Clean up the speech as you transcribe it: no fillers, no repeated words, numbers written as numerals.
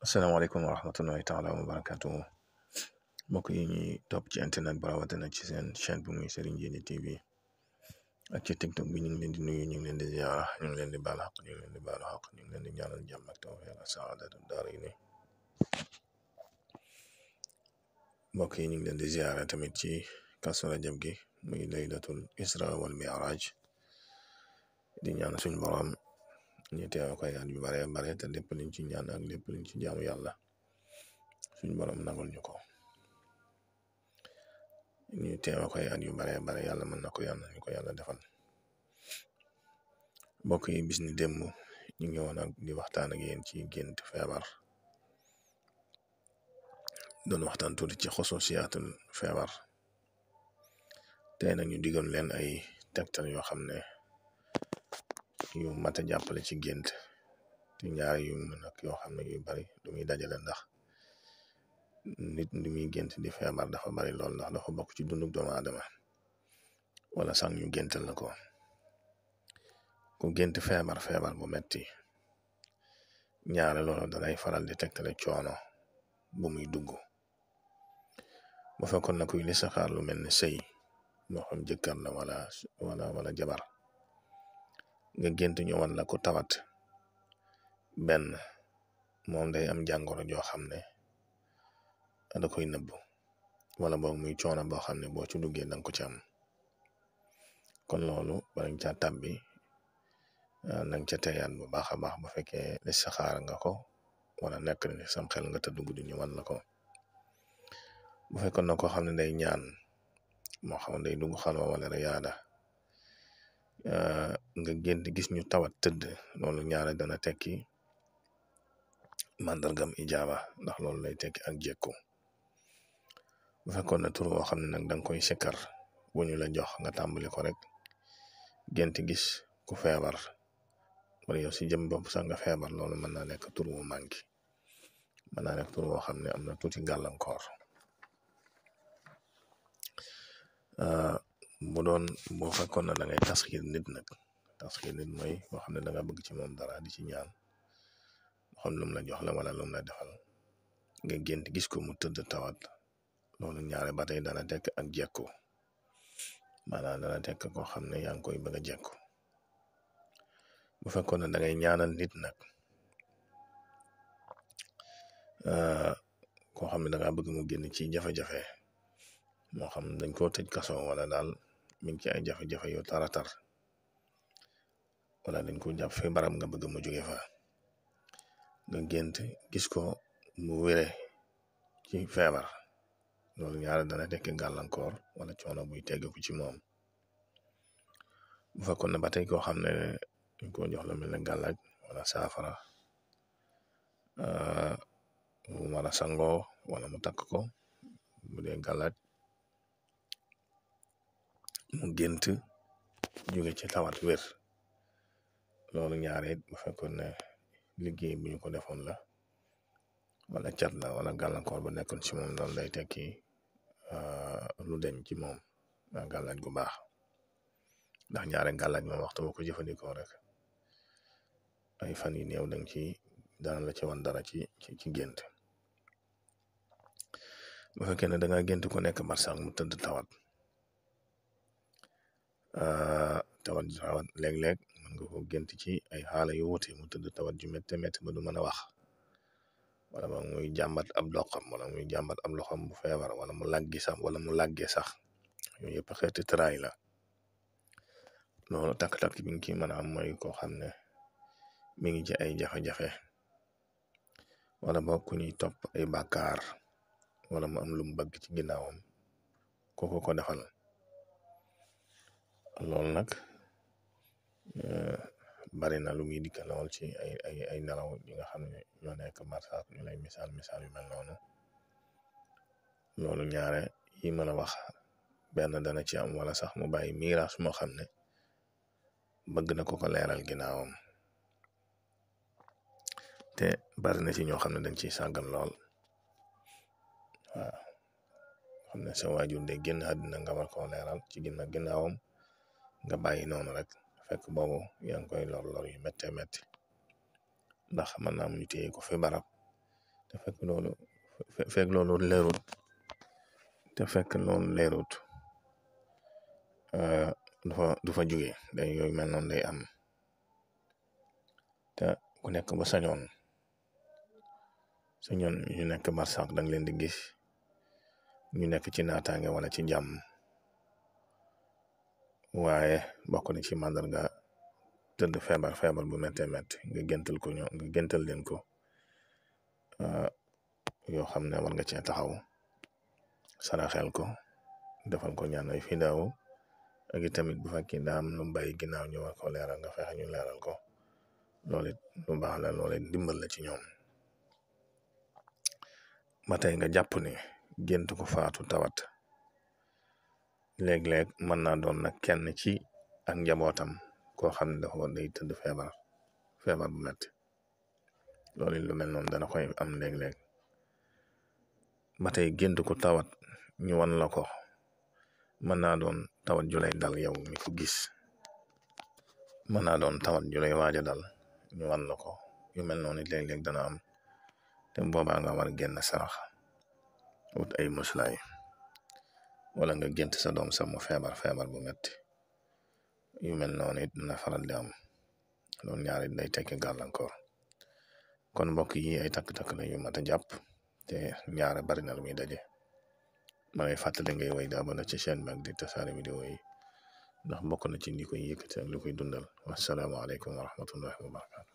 asalaamaaleykum wa rahmatullahi taala wa barakatuhu mbokk yi ñuy topp ci internet ba rawatina ci seen chaîne bu muy Serigne Djily TV ak ci TikTok bi ñu ngi leen di nuyu ñu ngi leen di ziara ñu ngi leen di baal xaq ñu ngi leen di baalu xaq ñu ngi leen di ñaanal jàmm ak tawfeex ak saadatu daarayni mbokk yi ñu ngi leen di ziara tamit ci Kazu Rajab gi muy laylatul isra wal mi'raj di ñaan suñu borom ñu teew ko at yu bare bare te lépp luñ ci ñaan ak lépp luñ ci jaamu yàlla suñu borom nangul ñu ko ñu teew ko at yu bare bare yàlla mën na ko yàlla ñu ko yàlla defal mbokk yi bis ni démb ñu ngi woon ak di waxtaan ak yéen ci gént feebar doon waxtaan tuuti ci xususiyaatul feebar tey nag ñu digoon leen ay tegtal yoo xam ne yu mat a jàppale ci gént te ñaari yu nag yoo xam ne yu bari lu muy dajale ndax nit li muy gént di feebar dafa bari lool ndax dafa bokk ci dunduk doomu aadama wala sax ñu géntal la ko ku gént feebar bu metti ñaare loolu dalay faral di tegtale coono bu muy dugg bu fekkoon na kuy listixaar lu mel ni sëy moo xam jëkkër la wala jabar nga gént ñëwoon la ku tawat benn moom day am jàngoro joo xam ne da koy nëbb wala boog muy coono boo xam ne boo ci duggee danga ko ci am kon loolu balañ ca tàbbi nang ca teyaat bu baax a baax bu fekkee listixaar nga ko wala nekk ni sam xel nga tëdd guddi ñëwoon la ko bu fekkoon na koo xam ne day ñaan moo xam ne day dugg xalwa wala riyaada nga gént gis ñu tawat tëdd loolu ñaare dana tekki màndargam ijaaba ndax loolu lay tekki ak jekku bu fekkoon na tur woo xam ne nag danga koy sikkar bu ñu la jox nga tàmbali ko rek gént gis ku feebar wala yow si jëm bopp sax nga feebar loolu mën naa nekk tur wu manki mën naa nekk tur woo xam ne am na tuuti gàllankoor boo fekkoon na da ngay tasxiir nit nag tasxiir nit mooy boo xam ne da nga bëgg ci moom dara di ci ñaan xam lum la jox la wala lum la defal nga gént gis ko mu tëdd tawat loolu ñaare ba tey dana tekk ak jekku maanaam dana tekk koo xam ne yaa ngi koy bëgg a jekku bu fekkoon ne da ngay ñaanal nit nag koo xam ne da nga bëgg mu génn ci jafe-jafe moo xam dañ koo tëj kaso wala daal mi ngi ci ay jafe-jafe yu taratar wala dañ ko jàpp fi barab nga bëgg mu jóge fa nga gént gis ko mu wére ci feebar loolu ñaare dana tekki gàllankoor wala coono buy teggeku ci moom bu fekkoon ne ba tey koo xam ne dañ ko jox la mel ne gàllaaj wala saafara mu war a sangoo wala mu takk ko bu dee gàllaaj mu gént jóge ci tawat wér loolu ñaare bu fekkoon ne liggéey bu ñu ko defoon la wala cat la wala gàllankoor ba nekkoon ci moom loolu day tekki lu deñ ci moom gàllaaj gu baax ndax ñaare gàllaaj moom waxtu boo ko jëfandikoo rek ay fan yi néew dang ci dana la ci wan dara ci gént bu fekkee ne da nga gént ko nekk barsax mu tëdd tawat léeg-léeg mën nga ko gént ci ay xaala yu wuute mu tëdd tawat ju métte métti ba du mën a wax wala ba muy jàmbat ab doxam wala muy jàmbat ab loxam bu feebar wala mu làggi sax wala mu làggee sax yooyu yëpp xeeti tëraay la loolu takk-takk bi nga ki mën a am mooy koo xam ne mi ngi ci ay jafe-jafe wala boog ku ñuy topp ay bàkkaar wala mu am lu mu bëgg ci ginnaawam kooku ko defal loolu nag bari na lu muy dikka lool ci ay nelaw yi nga xam ne ñoo nekk marsaak ñu lay misaal yu mel noonu loolu ñaare yi mën a wax benn dana ci am wala sax mu bàyyi miiras moo xam ne bëgg na ko leeral ginnaawam te bari na ci ñoo xam ne dañ ciy sàggan lool waaw xam ne sa waajur de génn àddina nga war koo leeral ci ginnaawam nga bàyyi noonu rek fekk boobu yaa ngi koy lor yu métte métti ndax mën naa am ñu téye ko fi barab te fekk loolu leerut te fekk loolu leerut du fa jóge day yooyu mel noonu day am te ku nekk ba sañoon ñu nekk barsax danga leen di gis ñu nekk ci naataange wala ci jàmm waaye bokk na ci màndarga tëdd feebar bu méttee métti nga géntal leen ko yoo xam ne war nga cee taxaw saraxel ko defal ko ñaan ay fidaaw ak i tamit bu fekkee daa am lu bàyyi ginnaaw ñu war ko leeral nga fexe ñu leeral ko loolu it lu baax la loolu it dimbal la ci ñoom ba tey nga jàpp ne gént ko faatu tawat léeg-léeg mën naa doon nag kenn ci ak njabootam koo xam ne dafa day tëdd feebar bu metti loolu lu mel noonu dana koy am léeg-léeg ba tey gént ko tawat ñu wan la ko mën naa doon tawat ju lay dal yow mi ko gis mën naa doon tawat ju lay waaj a dal ñu wan la ko yu mel noonu léeg-léeg dana am te boobaa nga war génn sarax wut ay muslaay wala nga gént sa doom sax mu feebar bu metti yu mel noonu it dina faral di am loolu ñaari day tekki gàllankoor kon mbokk yi ay takk-takk la yu mat a jàpp te ñaare bari na lu muy daje ma lay fàttali ngay way di abonné ci chaîne bi ak di tasaare vidéo yi ndax bokk na ci li koy yëkkati ak li koy dundal wassalaamu aleykum wa rahmatullahi wa barakatu